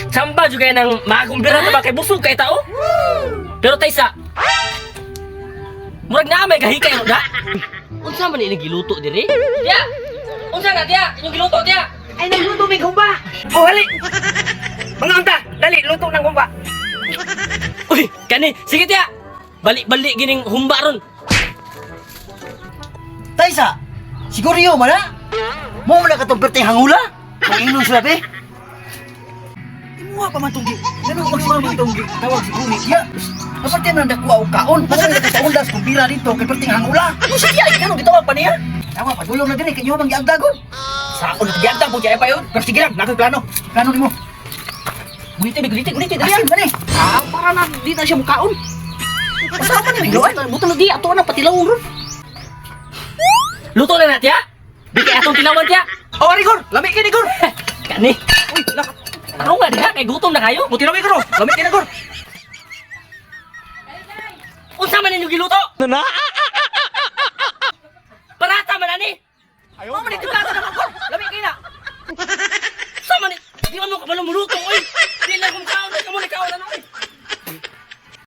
Tsamba jud kay nang makakumbira ta ba kay busog kay tao. Pero Taysa, murag naa may gahikay ro da. Unsa man ini giluto diri? Tiya. Unsa na, tiya? Inyong giluto, tiya? Ay, nagluto may humba. Oh, hali! Mga unta, dali, luto ng humba. Uy, kani, sige tiya. Balik-balik gining humba ron. Taysa, siguro yun, mana? Mo man na katong perteng hangula? Panginon sila, be. Imuha pa man tong gi. Ganun pag man tong gi. Tawag si Gumi. Ya, aparte man dakuha og kaon. Masa na sa undas kung bira dito kay perteng hangula. Ano siya diya? Ganun gitawag pa niya? Tawa padulong na dinhi kay inyo bang giagdagon. Sa ako na giagdag po pa yun. Pero sige lang, nakoy plano. Plano nimo. Gulite, gulite, gulite, dali. Asin ba ni? Ah, para na di na siya mukaon. Asa man ni Miloan? Buto na di ato na patilaw ron. Luto na na, tiya. Di kay atong tilawan, tiya. Oh, Rigor, lami kay Rigor. Kani. Uy, lak. Tarong nga diha kay gutom na kayo. Muti lami ko, lami kay Rigor. Unsa man inyong giluto? Na. Parata man ani. Ayaw. Oh, man, ito na naman, Gor. Lami kay na. Sa man ni- di man mo kabalo muluto.